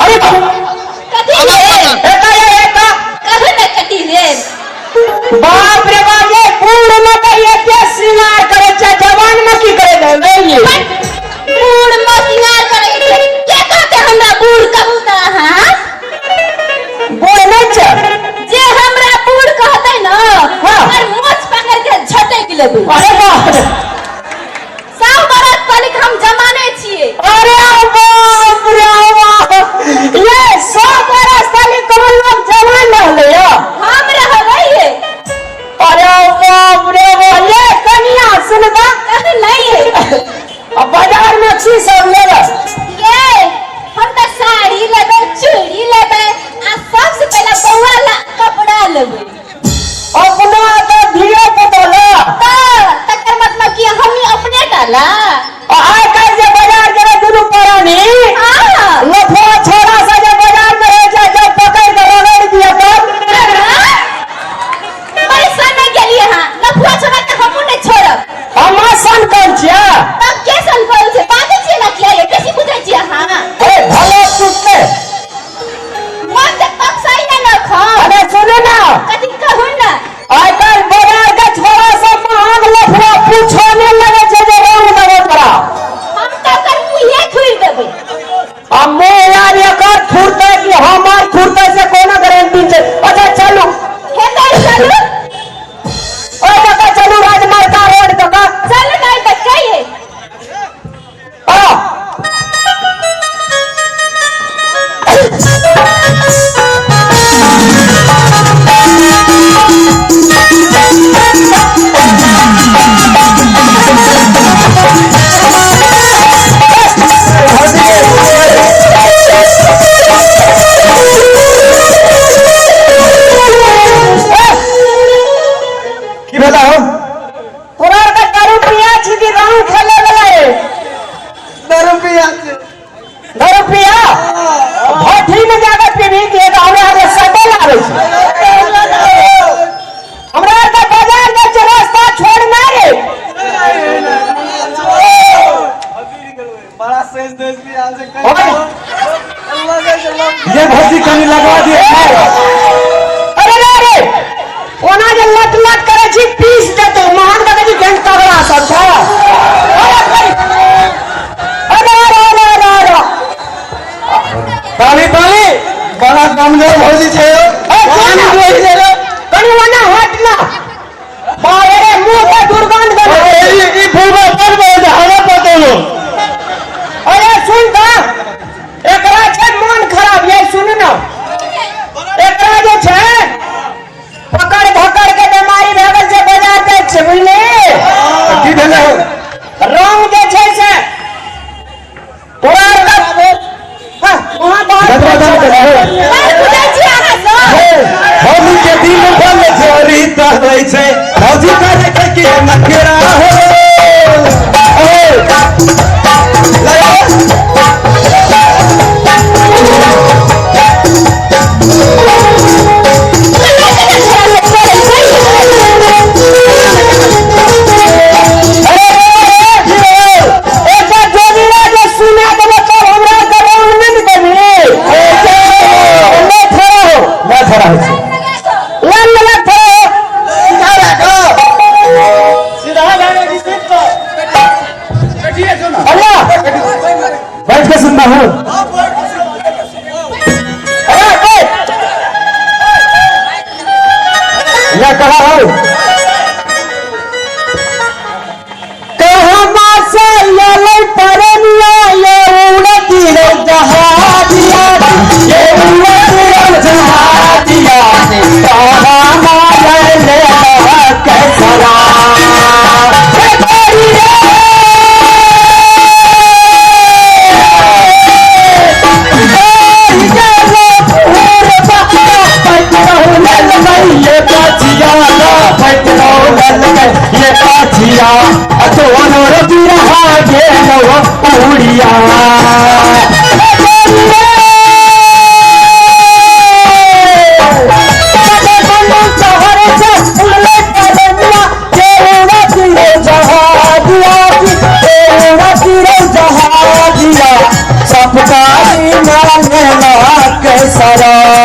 अरे कथी भेल? एता ये एता कहू ने कथी भेल? बाप रे बाप, ये बूढ़ में तो एते श्रृंगार करे छै, जवान में की करे छै? बूढ़ में श्रृंगार करे छै के कहते हमरा बूढ़ कहू त अहाँ? बूढ़ नहीं छै जे हमरा बूढ़ कहते न हमर मोछ पकड़ के झटक लेबै। अरे बाप रे, 100 बरस पहले हम जमाने छियै। अरे बाप रे बाप, ये 100 बरस पहले कौन लोग जवान रहले यो? हम रहबै ये। अरे बाप रे बाप, ये कनिया सुनबा कहू नहीं ये। अब बाजार में छी सब लेबै। ये हम त साड़ी लेबै, चूड़ी लेबै आ सबसे पहले बौआ ला कपड़ा लेबै। अपना त धिया पुता ला। त तकर मतलब कि हम अपने टा ला? आइ काल्हि जे बाजार गेलै दुनू प्राणी हाँ। लफुआ छोड़ा से जे बाजार में रहे छै, जब पकड़ के रगड़ दिया तब पैसा नहीं गेलिए हाँ, लफुआ छोड़ा के हमहूँ नहीं छोड़ब। हम सन कर छियै। तब के सन कर छै? बाजै छियै ना किया ये? बेसी बुझै छियै अहाँ? अरे भला टूटते मन से तकसाई ना न खा। अरे सुनू ना, कथी कहू ना? आइ काल्हि बाजार के छोड़ा सब महग लफुआ पूछो नहीं लगे छै जे रंग देबो तोरा। हम तऽ ओकर मुँहे थुरि देबै। आ मुँह यार एकर थुरतै कि हमर थुरतै से कोनो गारंटी छै। अच्छा चलू। हेतै चलू। ओहि दऽ चलू राजमार्गा रोड दऽ कऽ। चलू नहि तऽ कहिए। आ की भेला हो? तोरा आर के दारू पिया छी कि रंग खेले वाला रे? दारू पिया छी। दारू पिया? भट्ठी में जाकर पीबी दिए तऽ हमरा आर के सटल आबै छै। हमरा आर के बाजार जाइ छै, रास्ता छोड़ ना रे। बड़ा सेज देश भी आल छै। ये भौजी कनी लगवा दिए। अरे रे रे, ओना जे लट लट करे छी पीस देतौ। महान देखै छी केहन तगड़ा सब छै। अरे अरे अरे अरे अरे अरे ताली ताली। बड़ा कमजोर भौजी छै। कनी ओना हट ना। बाप रे, मुंह के दुर्गंध गले। ई फूलबा पर बहुत हमरा पतलो। अरे सुन त, एकरा छै मन खराब। ये सुन ना, एकरा जे छै पकड़ धकड़ के बीमारी भए गेल छै। बाजार जाइ छै बुझली? की भेलै हो? रंग जे छै से तोरा आर के हाँ, वहाँ बाहर। लगवा दे ने। बड़ बुझै छियै अहाँ सब। होली के दिन बल जोरी रहै छै, भौजी करे छै कि नखरा हो। ओ लगाओ। अरे रे रे, एकटा जोगिरा जे सुना देबो तब हमरा आर के रंग नहि ने देबही। नहि थोड़ा हो। नहि थोड़ा होइ छै। लाइन में लग थोड़ा हो। सीधा राखो। सीधा राखो की सीट पर? अल्लाह बैठ के सुनना हो। अरे बैठ। या कहा हो? कहमा से यलै परनिया ये उड़ती रे जहाजिया, ये उड़ती रे जहाजिया, कहमा ले कैसरा हे तेरी रे। ये पाछिया तो बिरहा गेलो उड़िया। सारा